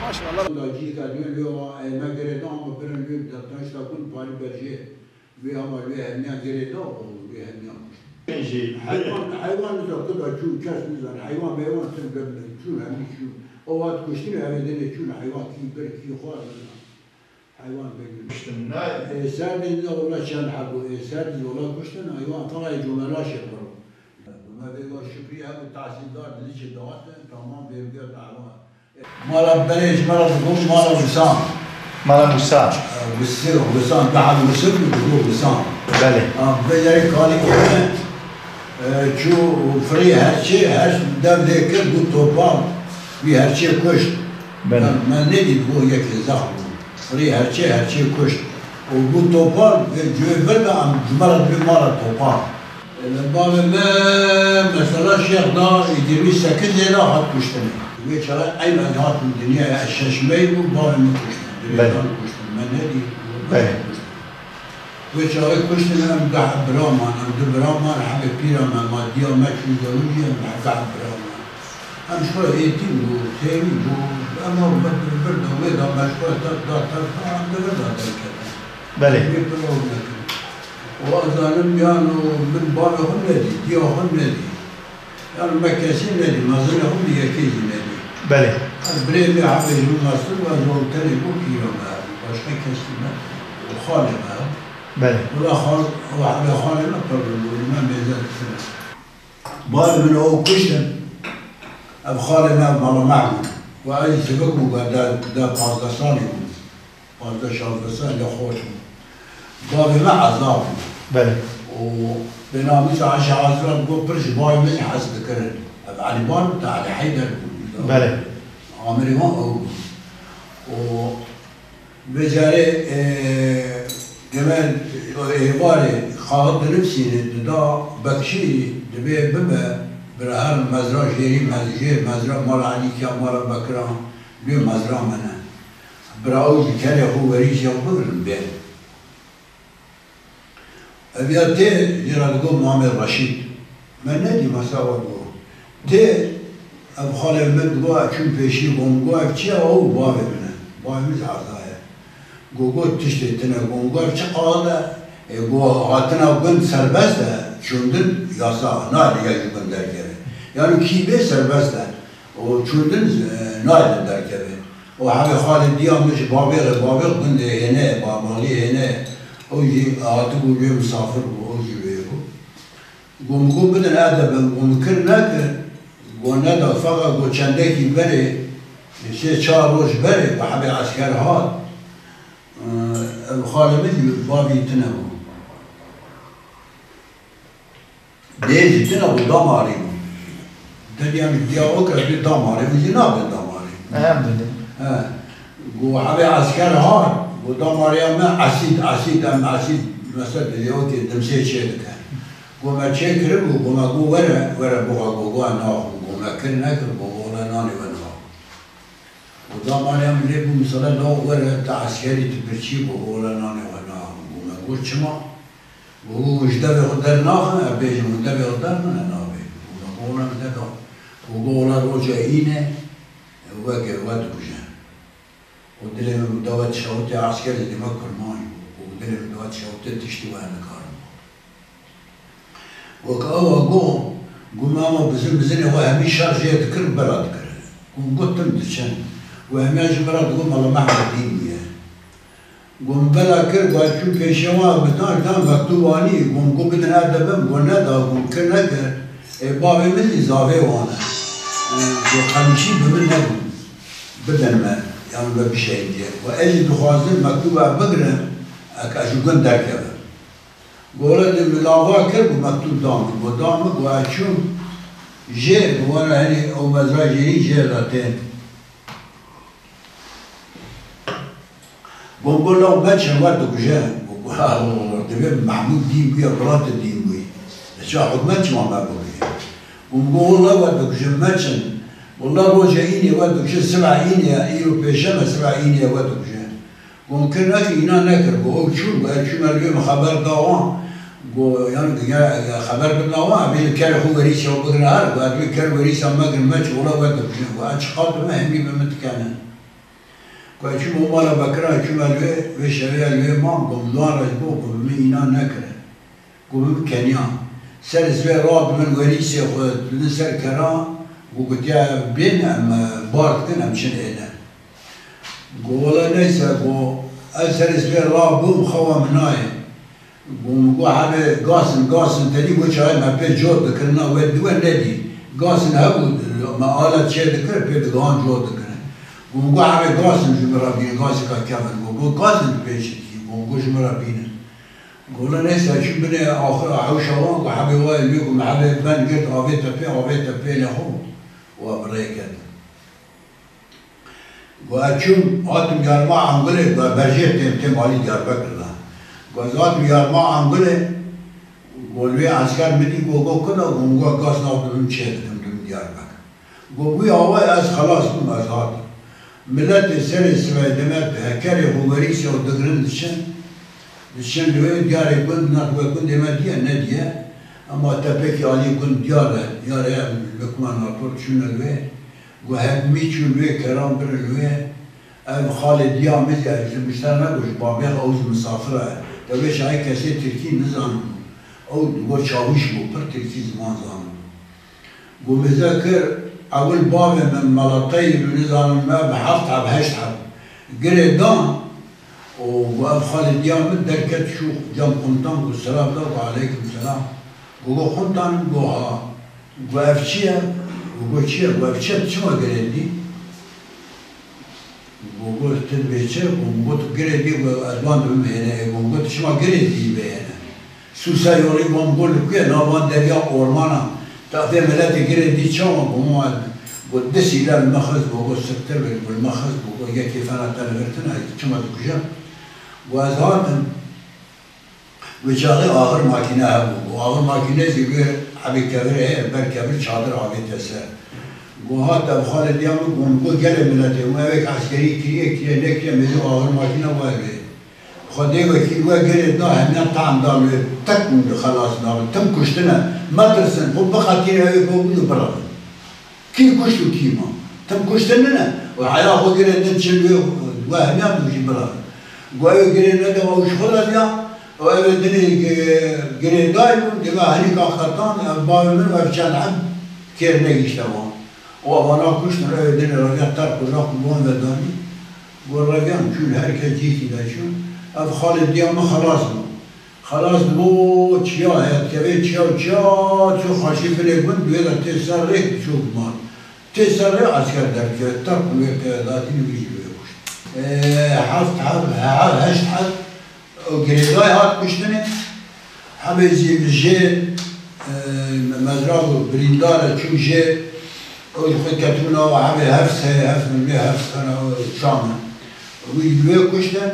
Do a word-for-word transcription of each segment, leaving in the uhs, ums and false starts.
Baş, Allah. Lacîka lê lê wa, e, me girê da, ama birin lê de, taşta kun parî berjê. Wê ama wê hemiyan girê da, o wê hemiyan kuşt. Jî heywan, heywan nizan, tu da çû kes nizan, heywan meywan tim çûn, hemî çûn. O wext kuştin, ev ê dinê çûn, heywan kî bir, kî xwar nizan. Heywan bêgûn. Kuştin, ne? Ê, serdê de ola çend hebû, ê, serdê de ola kuştin, heywan faqê comela şepiro. Me vê wa şukrî hebû, tehsîldar dilî çi dawat, tamam bêrûya dava. Mala berê ji me re dibû mala Wisan. Mala Wisan. Wisi-, Wisan, daha Wisi bû, dibû Wisan. Belê. A, vê yerê kalikê me, e, çû firî herçê, her dev lê kir, bû topal, wî herçê kuşt. Belê. Me, me nedî dibû yekê zex bû. Firî herçê, herçê kuşt. Û bû topal, vê cihê vir de em ji me re dibê mala topal. Bavê me mesela Şêx da êdî sekiz êla hat kuştinê. Wê çaxê eyn ez hatim dinyayê, ez şeş mey bûm, bavê min kuştin. Divê Belê. dan kuştin, me nedî, Belê. kuştin. Wê çaxê kuştin em du bira man, em du bira man, hebê pîra me ma, diya me çû zewicî, em hevdeh bira man. Em ji xwe êtîm bû, têrî bû, em a me di vir de wê da me ji xwe ter da ter da, em di vir da derketin. Belê. Wê pir ew nekin. Û ez zanim, yan û min bavê xwe nedî, diya xwe nedî. Yan me kesî nedî, mezinê xwe bi yekê jî nedî. Belê. Ez birê vê hebê ji min mestir bû, ez wan tenê bû pîra me, başqa kesî me. Û xalê me. Belê. Wela xal-, û hebê xalê me pir bû, me mêze dikir. Bavê min ew kuştin, ev xalê me mala me bû. Û ez jî sivik bû, da, da pazdeh salî bû. Pazdeh şazdeh sal li xort bû. Bavê me Ezra bû. Belê. Û bênamî Aşa Ezra bû, pir ji bavê me jî hez dikirin. Ev Elî Bar bû, te Elî Heyder bû. Belê. Amirê wan ew bû. Û vê carê, e, deme êvarê kaxit dinivîsîne, dida bekşî, dibê bibe, bira her mezra jêrî mez-, jê mezra mala Elî Kiya, mala Bekiran, lê mezra me ne. Bira ew ji kerê xwe werî jê xwe bigirin bê. Ev ya tê jê re digot Mamê Reşîd. Me nedî mesela we digot. Tê ev xalê min digot, ez çûm pêşî, got, min got, ev çi ye? Ew bavê min e. Bavê min zazayê. Got, got, tiştê tune. Got, min got, ev çi qal e? Ê, got, hatina gund serbest e, çûndin yasax, nayê ji gund derkeve. Yani kî bê serbest e. Û çûndin, e, nayê derkeve. Û hebê xalê diya min ji Babêxê, Babêx gundê hêne ye, Babalî hêne ye. Ew jî hatibû wê misafir bû, ew jî wê bû. Got, min got bidin edebim, got, min kir nekir, got, neda, feqet got, çendekî berê, sê çar roj berê, got, hebê esker hat, e, ev xalê min jî bavî tune bû. Dê jî tune bû, damarî bû. Derya min diya o ke bê damarî, min jî nabê damarî. Elhamdülillah. He. Got, hebê esker hat, got, damariya me esîd, esîd, em esîd, mesela, dilê o ke dimsê çê dike. Got, me çê kiribû, got, me got, were, were bixe, got, got, naxwim, got, me kir nekir, got, got, wele nanê we naxwim. Û damariya min lê bû, misale, la were, te eskerî, tu birçî bû, wele nanê we naxwim. Got, me got, çima? Got, got, ji devê xwe dernaxin, ez bêjim, min devê xwe derxin, ez nabêjim. Got, me got, wele min derda. Got, got, wele roja înê, weke we dikuje. Û dilê min bi dawet şewitê, eskerê dî me kurmanî bû. Û dilê min dawet şewitê, tiştî we nikarim. Wek awa got, got, me ama bizin, bizinê xwe hemî şer jê dikir, bela dikir. Got, got, tim diçin. Got, hemiya ji bela digot, mala Mehmed dîn bûye. Got, min bela kir, got, çû pêşiya wan, min dan, dan mektûb anî. Got, min got, bidin edebim, got, neda, got, min kir nekir. Ê, bavê min jî zavê wan e. Ê, got, qemîşî bi min nebû. Bidin me, yan me bişehidiye. Got, ez jî dixwazim mektûba bigirim, eke ez ji gund derkevim. Got, wele dê min lava kir, got, mektûb da min. Got, da min, got, ez çûm jêr, got, were henî ew mezra jêrî jêr de tên. Got, got, law meçin, we dikuje. Got, got, ha, divê Mehmûd dîn bûye, Milat dîn bûye. Li ça hikûmet çima me bûye? Got, got, wele we dikuje, meçin. Wele roja înê we dikuje, siba înê, îro pêşeme, siba înê we dikuje. Got, min kir nekir, îna nekir. Got, ew çûn, got, ez çûme li wê, min xeber da wan. Go, yani, ya, ya xeber bidin awa, bê li kerê xwe werîsê xwe bigire her, go, ez wê ker werîsa me girim, me çi ola we dibijin, go, ez çiqas dibim, hemî bi min dikene. Go, ez çûm o mala Bekira, çûme li wê, wê şevê ez li wê mam, go, min duan re ji bo, go, bi min înan nekire. Go, bi min keniya. Serê sibê rabin werîsê xwe, didin ser kera, go, gotiya, bên em, e, bar dikin, em çin êne. Go, wela neyse, go, ez serê sibê rabûm, xewa min nayê. Go, min got, hebê gasin, gasin tenî, go, çaxê me pê cot dikirin, na we diwe nedî. Gasin hebû, me alet çê dikir, pê digihan cot dikirin. Go, min got, hebê gasin ji min re bînin, gasika kevin. Go, go, gasin pê çi dikî? Go, min got, ji min re bînin. Go, wela neyse, çû binê axir a hewşa wan, go, hebê wayê lê, go, min hebê ben girt, avête pê, avête pê lê xwe, wa bi rê ketin. Go, ez çûm, hatim yarma Angulê, go, berjê têm, têm alî Diyarbekir de. Go, ez hatim yarma Angulê, go, li wê esker min dî, go, go, kuna, go, min got, gas nav dibim çê dikim, dibim Diyarbekir. Go, wî awayê ez xelas bûm, ez hatim. Miletê serê sibê demet hekerê xwe werîsê û digirin diçin. Diçin li wê diyarê gund, na we gundê me diye, nediye. Ema tepekî alî gund diyar e, diyar e, em li kuma nator çûne li wê. Go, hemî çûn wê keran birin wê. Ev xalê diya min jî, ez ji mişter negot, ji bavêx ew jî misafir e. Te wê çaxê kesê tirkî nizanibû. Ew digot çawîş bû, pir tirkî ziman zanibû. Go, min zê kir, ewil bavê min melateyî min nizanim me bi heft heb, heşt heb girê dan. Û go, ev xalê diya min derket, çû cem qumtan, go, selam da, go, aleykum selam. Go, go, qumtan, go, ha. Go, ev çi ye? Go, go, çi ye? Go, ev çi ye? Çima girê dî? Go, go, tu dibê çi? Go, go, tu girê dî, go, ez wan dibim hêne. Go, go, tu çima girê dî bê hêne? Sûse yolî, go, min got, li ku ye? Nav van derya ormana. Te vê miletê girê dî çawa? Go, min wan, go, du sîle li me xist, go, go, siktir be, go, li me xist, go, go, yekê fena te li vir tune, çima dikuje? Go, ez hatim. Wê çaxê axir makîne hebû. Go, axir makîne jî wê hebê kevirê heye, ber kevir çadir avête ser. Go, hat ev xalê diya min, go, min got, gelê miletê, hûn evêk eskerî kiriye, kiriye, nekiriye, mêze axir makîne wayê wê. Xwedê wekîl we girê da, hemiya tam da wê, tek min xelas nabin. Tim kuştine, metirsin, xwe biqetîne, evê xwe bûn û birevin. Kî kuşt û kî ma? Tim kuştin nine. Û heya xwe girê din çil wê, we hemiya bû jî birevin. Got, ew girê nede, ew ji xwe re diya, û ew ê dinê gi-, girêdayî bûn, dê me henîka qetan, ev bavê min û ev çend heb kêr negihişte wan. Û evana kuştin, ew ê dinê reviya terq û req û wan ve danî. Got, reviyan çûn, her kes cihekî de çûn. Ev xalê diya min xelas bû. Xelas dibo çiya heye, dikeve çiya û çiya çû xaşî binê gund, wê de tê ser rê çû mal. Tê ser rê esker derkeve, terq û wê keve datînî wî jî wê kuşt. Ê, heft heb, he-, heşt heb, ew girêdayî hat kuştinê. Hebê jî jê, e, mezra bû, birîndar e, çû jê, ew ji xwe ketibûn awa hebê heft sey, heft milê, heft sena, ew şam e. Wî ji wê kuştin,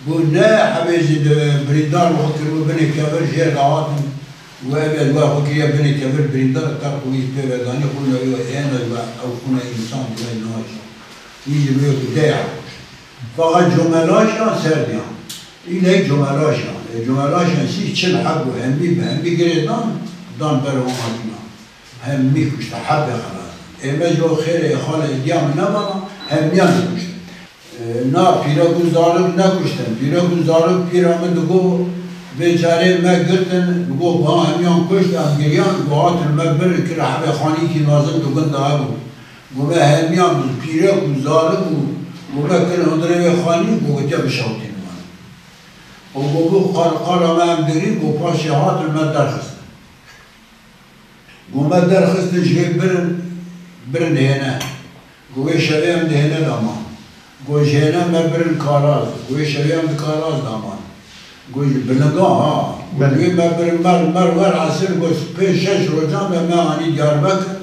bû ne hebê jî di birîndar bi xwe kiribû binê kevir, jêr de hatin, wê ev ya ji we xwe kiriye binê kevir, birîndar, terq û wî ji pê ve danî, xwîna wî êne ji we, ew xwîna însan ji we naşe. Wî ji wê ku de ya kuşt. Feqet comelaşiyan ser diyan. Îlek comelaşiyan. E, comelaşiyan sî çil heb û hemî bi hemî girê dan, dan ber wan hatîna. Hemî kuşte, hebê xelas. Ê me ji o xêrê xalê diya min nebana, hemiyan jî kuştin. E, na, pîrek û zarok nekuştin. Pîrek û zarok pîra min digo, vê carê me girtin, digo, ba hemiyan kuşt, em giriyan, go hatin me birin, kir hebê xanîkî mezin di gund de hebû. Go me hemiyan bi pîrek û zarok û go me kirin hundirê wê xanî, go gotiya bişewtînin me. Û go bi qar-, qara me em digirîn, go paşê hatin me derxistin. Go me derxistin ji wê birin, birin hêne. Go wê şevê em di hêne de man. Go ji hêne me birin Karaz. Go wê şevê em di Karaz de man. Go ji bilingan ha. Go Belê. Wê me birin mer, mer wer esir, go pênc şeş rojan de me anî Diyarbekir.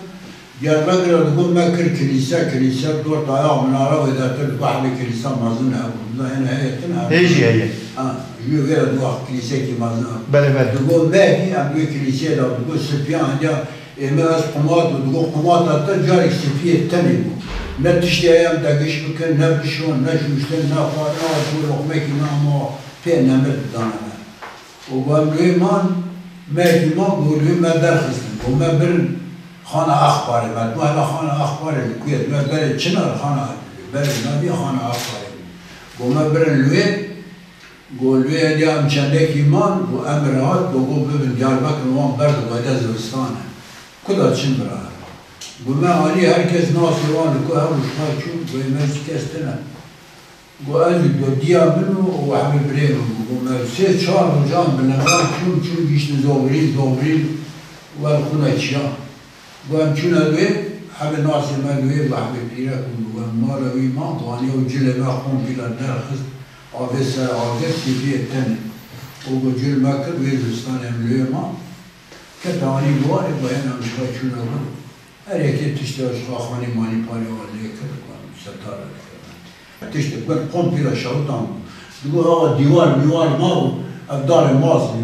Diyarbekir de go me kir kilîse, kilîse dor dayax minare wê dertir, di bahrê kilîsa mezin hebû. Bila hêne heye tune hebû. Hê jî heye. Ha, ji wê vê re di wax kilîsekî mezin hebû. Belê, belê. Digo me dî, em wê kilîseyê de, digo sipiyan ya, ê me ez qumat û digo qumata te carek sipiyê tenê bû. Ne tiştê heye em degiş bikin, ne bişon, ne şûştin, ne xwarin, ne loqmekî, ne ama pê nemir didane me. Û wan wê man, Me hekî ma got, wê me derxistin. Got, me birin xana Axparê. Me got, hela xana Axparê li ku ye? Me berê çi ne, xana, berê navî xana Axparê. Got, me birin li wê. Got, li wê diya em çendekî man. Got, emir hat. Got, got, bibin Diyarbekir, wan berdi wede zivistan e. Ku da çin bira. Got, me anî, her kes nasê wan li ku hebû ji xwe çûn. Got, me ji kes tine. Got, ez û dodiya min û, û hemî birê min bû. Got, me sê çar rojan bi lingan çûn, çûn gihîştin Zovirîn, Zovirîn wer xwine çiya. Got, em çûne wê, hemî nasê me wê, got, hemî pîrek bûn, got, em mala wî man, got, anî ew cilê me kompîla derxist, avê ser avê, sîpiyê tenê. Û got, cil me kir, wê zivistanê em li wê man. Kete anî guharê, got, hêna em ji xwe çûne wir. Her yekê tiştê ji xwe xanî manî parê wan lê kir, got, em setare dikirin. Tiştê got, kompîla şewitan bû. Digot, awa dîwar mîwar mabû, ev darê maz bû.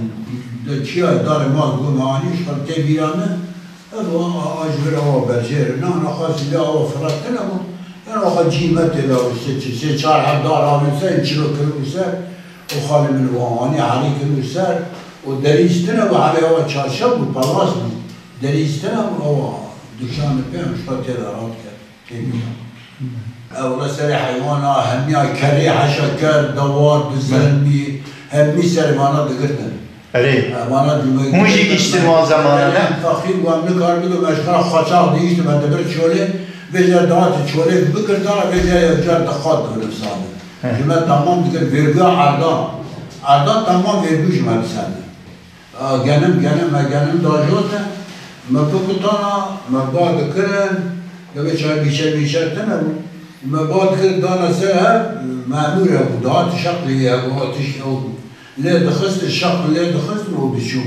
De çiya darê maz bû, me anî ji xwe tê bîra me. Ev a, a, a ji vir awa berjêr. Na, na xwest lê awa firat tine bû. Yan awa cî me tê de, sê, sê çar heb dar avê ser, çilo kiribû ser. Û xalê min wan anî herî kiribû ser. Û derî îstine bû, herê awa çarşev bû, palas bû. Derî îstine bû, awa dikşan de pê em ji xwe tê de rat ket. Tê bîra. Ew re serê heywana, hemiya kerê heşa ker, dewar, dizelmî, hemî serê vana digirtin. Erê. E, vana cumê Hûn jî gihiştin wan zemana, ne? Em feqîr bû, em nikar bido, me ji xwe xaçax dihiştin, me dibir çolê, vêca dihatin çolê bigirtana, vêca ev car diqat dibir insandin. He. Ji me tamam dikir, verguya erdan. Erdan tamam vergu ji me disendin. A, genim, genim, me genim dajote, me bikutana, me ba dikirin, dibê çay bîçe bîçe tine bû. Me ba dikirin, dana ser hev, memûr hebû, dihati şeqlî hebû, atiş ew bû. Lê dixistin, şeql lê dixistin û diçû.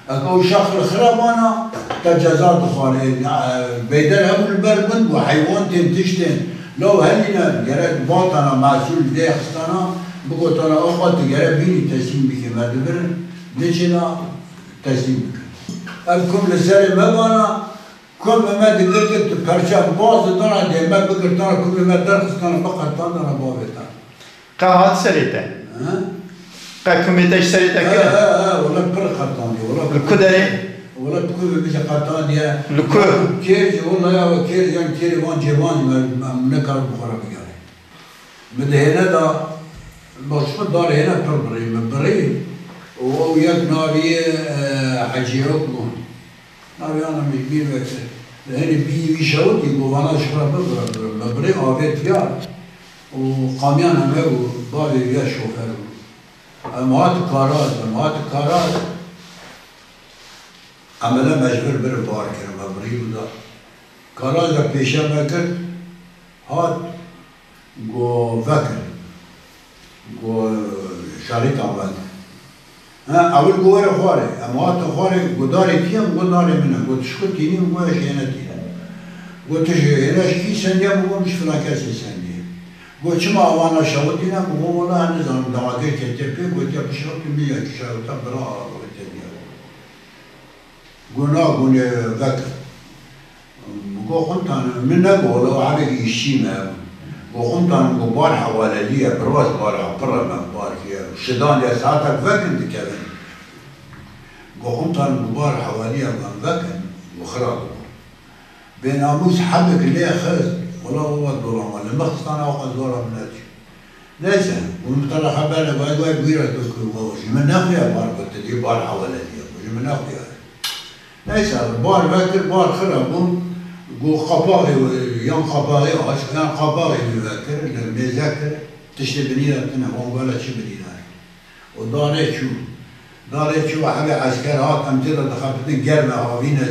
Eke ew şeql xirabana, te ceza dixware. E, beyder hebû li ber gund bû, heywan tên, tiştên. Law helîne, gerek batana, mesûl lê xistana, bigotana, axa tu gerek bînî teslîm bikî, me dibirin. Diçina teslîm bikin. Ev kum li serê me bana, kum me digirtin, tu perçe baz didana, dê me bigirtana, kumê me derxistana, biqetandana bavê te. Qe hat serê te? He? Qe kumê te ji serê te He, kire? He, he, wele pir qetandiye, wele Li ku derê? Wele bi ku bije qetandiye. Li ku? Kêr jî, wele ya kêr, yan kêrê wan cêvan jî me, me, me nekar bi xwe re bigere. Min dihêne da, başka dar hêne pir birî, min birî. Û ew yek navî, e, Hecî Hukm bû. Navî ana min bîr vekir. Di hênî bî wî şewitî, got, vana ji xwe re bibire, bibire. Min birî avêt diyar. Û qamiyan em hebû, bavê wî ya şofer bû. Em hat Karaz, em hat Karaz. Emele me ji vir birin bar kirin, me birî bû da. Karaz de pêşiya me kir, hat, got, vekin. Got, şerîta vekin. Ha, ewil got, were xwarê. Em hatin xwarê, got, darê kî ye? Got, darê min e. Got, tu ji ku tînî? Got, ez ji hêne tînim. Got, tu ji hêne ji kî sendiye? Got, min ji filan kesê sendiye. Got, çima avana şewitîne? Got, wela ez nizanim, dawagê ketiye pê, gotiye bişewitî, min ya şewita bira avêtiye. Got, na, got, vekin. Got, komutanım, min negot, wela hebekî îşçî me. Got, komutanım, got, bar hewalelî ye, bi rast bar he, pir e, me bar kiriye. Şidan diye saetek vekin dikevin. Got, komutanım, got, bar hewalî ye, em vekin, got, xirab bû. Bênamûs hebek lê xist, wela we dolama, li min xistana, ew qe zora min neçû. Neyse, hûn bi te re xeber ne, vay vay bûyî re tu ku ji min nexuya bar, ku tu dî bar hewalelî ye, ku ji min nexuya. Neyse, bar vekir, bar xira bû, got qapaxê, yan qapaxê aşk, yan qapaxê wî vekir, li mêze kir, tiştê binî re tune, wan wele çi binî re. Û darê çû. Darê çû, hebê esker hat, em tê de dixebitin, germ e, havîn e.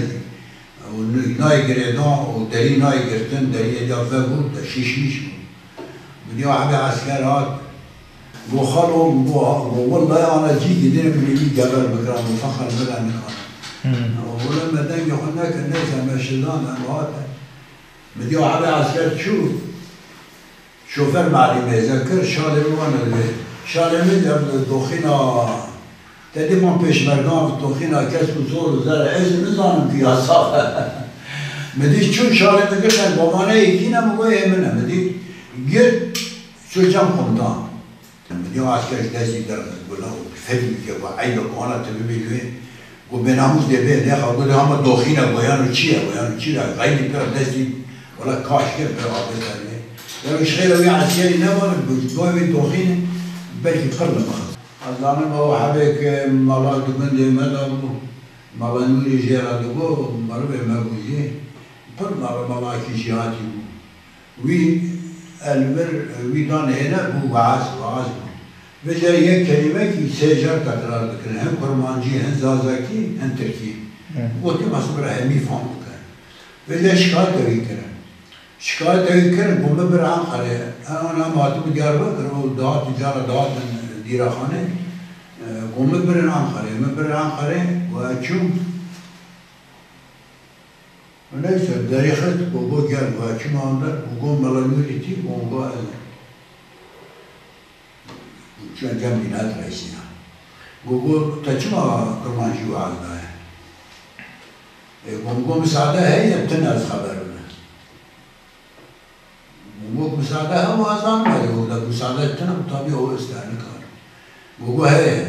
Û nayê girêdan û derî nayê girtin, deriyê de vebû, de şîş mîş bû. Bi diya hebê esker hat. Got, xalo, got, got, wellahî ana cî gidin, min wî geber bikirin, got, fexal bide nikare. Hmm. Wele me dengê xwe nekir, neyse, me şidan, em hatin. Bi diya hebê esker çû. Şofer malî mêze kir, şalê min wane li vê. Şalê min ev doxîna, te dî man pêşmergan, doxîna kesk û zor û zer e, ez nizanim ku yasax e. Min dî çûn şalê min girt, em bamaneyê kî ne, min got, ê min e. Min dî girt, çû cem komutan. Min dî asker ji destî derxist, got, law, fedî bike, got, eyb e, ku ana tu bibî li wê. Û bênamûs dê bê, nêxa, got, hema doxîne, goyan û çi ye, goyan û çi ye? Xeylî pir destî, wela kaş kir, pir avê serê. Ya ji xêra wî eskerî nebarin, bi dua wê doxîne, belkî pir li mixist. Ez zanim ew hebê ke mala di gundê me de bû, mala Nûrî jê re digot, merivê me bû jî, pir mala, malakî jêhatî bû. Wî, e, li vir, e, wî dan hêne bû weaz, weaz bû. Vêca yek kelîmekî sê car tekrar dikirin. Hin kurmancî, hin zazakî, hin tirkî. Hı. Gotin, "Masibira hemî fam bikin." Vêca şikayeta wî kirin. Şikayeta wî kirin, ku min bir Anqerê. Ana em hatibû Diyarbekir û dihat, cara dihatin Dîraxanê. E, ku min birin Anqerê. Min birin Anqerê û ez çûm. Neyse, derî xist, gogo gel, we çima der, gogo Mela Nûrî tî, gogo ez. Çûn cem mîlet reisîna. Gogo, te çima kurmancî weaz daye? E, gogo, misade heye, tune ez xeber bime. Wek misade hema ez zanime, wek de misade tune, tabî ew ister nikare. Gogo heye.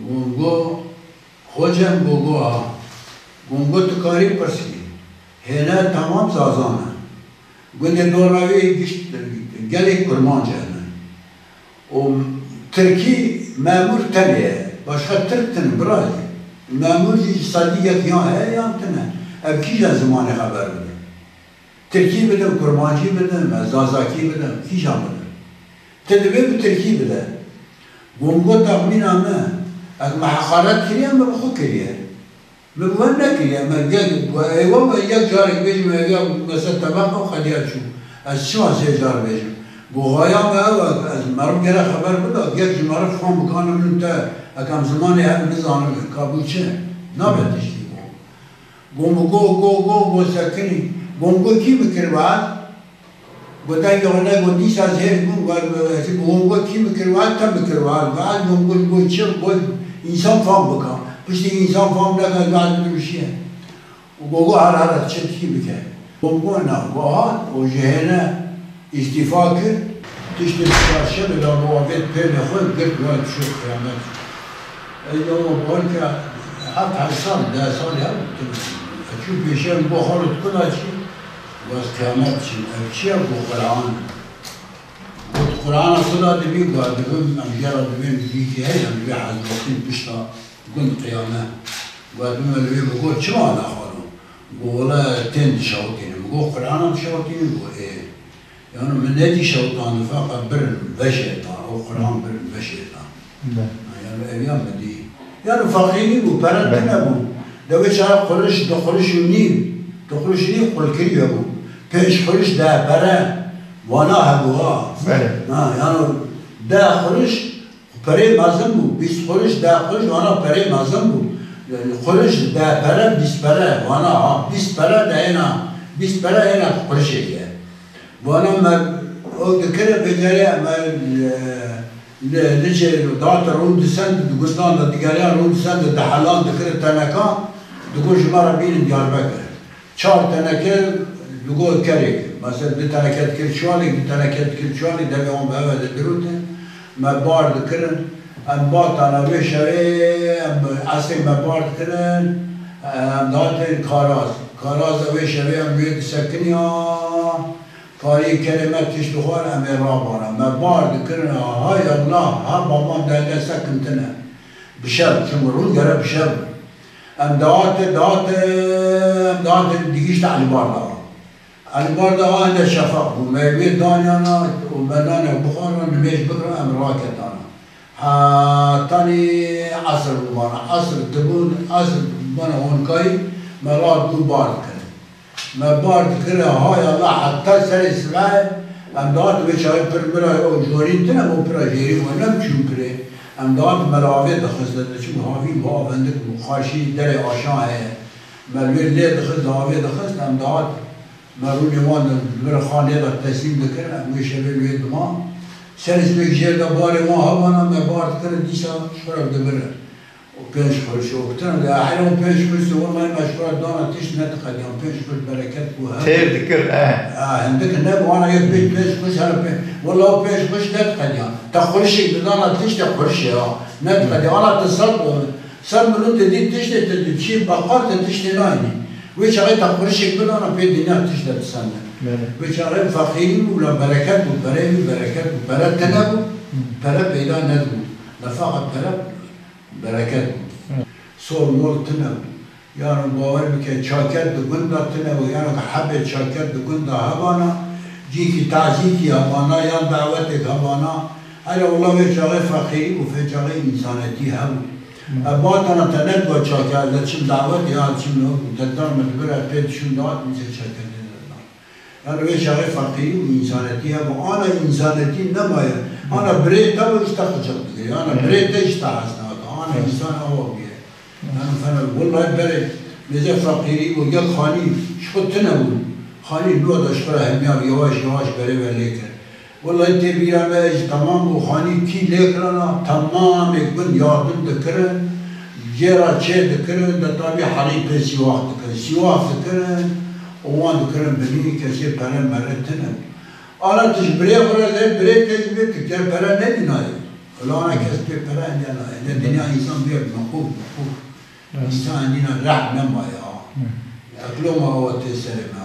Gogo, xocem gogo ha. Gogo tu karî pirsî. Hêne tamam zazan e. Gundê dora wê gişt gelek kurmanc hene. Û tirkî memûr tenê ye. Başqa tirk tune birayê. Memûr jî ji sedî yek yan heye yan tune. Ev kîjan zimanê xeber bide? Tirkî bidim, kurmancî bidim, ez zazakî bidim, kîjan bidim? Ti divê bi tirkî bide. Gongo texmîna me, ez me heqaret kiriye, me bi xwe kiriye. Me bi we nekiriye, me gel, êwa me yek carek bêjim, ev ya mesela tebeq ew qediya çû. Ez çima sê car bêjim? Go xaya me ew e, ez meriv gere xeber bida, gel ji meriv fam bikanim te, ekem zimanê hev nizanim, ka bû çi? Nabe tiştî bû. Gongo, go, go, go sekinî. Gongo kî min kir weaz? Go dengê xwe ne, go dîsa ez hêr bûm, go, ez, gongo kî min kir weaz, te min kir weaz. Weaz gongo ji bo çi? Go însan fam bika. Piştî însan fam neke, weaz bidim şiye. Gongo her her çi kî bike. Gongo na, go hat, o ji hêne. Îstîfa kir, tiştê çarşemê da bo avêt pêlê xwe, girt we çû qiyamet. Ez ya we bar ke heft heşt sal, deh sal ya tune. Ez çû pêşiya min, go xalo tu kuda çî? Go ez qiyamet çîm. Ev çi ye? Go Quran. Go tu Qurana kuda dibî? Go ez dibim, em jê re dibêm, dîkî heye, em dibê hezrokîn pişta gund qiyame. Go ez dibim li wê, go çima ne xalo? Go wele tên dişewitînim. Go Qurana dişewitînim? Go ê. Yanî min nedî şewtan, feqet birin veşê ta, o Quran birin veşê ta. Be. Yanî ev ya min dî. Yanî feqîrî bû, pere Be. tune bû. De wê çaye quruş, du quruş û nîv, du quruş û nîv qulkirî hebû. Pênc quruş de pere, wana hebû ha. Belê. Ha, yanî deh quruş, Perê mezin bû, bîst quruş, deh quruş, wana perê mezin bû. Quruş, deh pere, bîst pere, wana ha, bîst pere de êna, bîst pere êna qurişê ye. Wana me, o dikire vêcerê me, e, li, li cê date rûn disend, di gustan de digeriya rûn disend, di helan dikire teneka, digo ji me re bînin Diyarbekir. Çar teneke digo kerek, mesela du teneke dikir çuwalek, du teneke dikir çuwalek, demê wan bi hev ve de dirûte. Me bar dikirin, em batana wê şevê, em esrê me bar dikirin, em dihatin Karaz. Karaz de wê şevê em wê disekiniya, parî kerê me tişt dixwar, em ê rabana. Me bar dikirin, hay Allah, ha baban denge sekin tine. Bi şev, çimkî rûn gere bi şev. Em dihatin, dihatin, em dihatin digihîşte Elî Barda. Elî Barda a hinde şefaq bû. Me wê danyana û me nanek bixwarin, nimêj bikirin, em raketana. Hetanî esr bû bana. Esr dibûn, esr bana honkayî, me rat bû bar dikirin. Me bar dikire, hay Allah, heta serê sibehê, em dihat wê çaxê pir bira, o jorîn tune, o pira jêrî we ne biçûn pirê. Em dihat me li avê dixistin, çimkî havîn bû, avendik bû, qarşî derê aşa heye. Me li wê lê dixist, li avê dixist, em dihat me rûnê wan li vir xanê de teslîm dikir, em wê şevê li wê diman. Serê sibehê jêr de barê wan hebana, me bar dikirin, dîsa ji xwe re dibirin. O pênc quruş, o kutin de, her o pênc quruş, wellahî me ji xwe re dana tişt nediqediyan, pênc quruş bereket bû, he. Têr dikir, e. Ha, hindik ne, wana yek pênc, pênc quruş, her pê-, wella o pênc quruş nediqediyan. Te qurişek didana tiştê qurişê, ha. Nediqediyan, ana te sed, Ser miletê dî tiştê te diçî, baqar te tiştê nayînî. Wê çaxê te qurişek bidana pê dinya tişt de disende. Belê. Wê çaxê feqîrî bû, la bereket bû, pereyê wî bereket bû. Pere tine bû, Hı. pere peyda nedibû. Lê feqet pere bereket bû. Hı. Sol mol tine bû. Yano bawer bike, çaker di gunda tine bû, yano ki hebê çaker di gunda hebana, cîkî tazîkî hebana, yan dawetek hebana. Hele wela wê çaxê feqîrî bû, fê çaxê însanetî hebû. Hı. E, batana te nediba çaker, de çim dawet ya, çim ne bû, te dar me dibir, e, pê dişûn dawet, min se çaker ne dibir. Yani wê çaxê feqîrî û însanetî hebû. Ana însanetî nemaye. Ana birê te ji te qicik digire. Ana Hı. birê te ji te hez nake. Ana Hı. însan awa bûye. Hı. Yani fena, wellahî berê, mêze feqîrî û yek xanî ji xwe tune bû. Xanî nû da ji xwe re hemiya yavaş yavaş berê ve lê kir. Wellahî tê bîra me ji temam û xanî kî lê kirana, temamê gund yardim dikirin, jê re çê dikirin, de tabî herî pê sîwax dikirin. Sîwax dikirin û wan dikirin binî, kesê pere mere tine. Ana tu ji birê xwe re lê birê te ji vê tu ker pere nedînaye. Wela ana kes pê pere endî nayê. Ne dinya însan bûye meqûf, meqûf. Evet. Însan endîna reh nemaye ha. Hı. Eklo ma awa tê serê me.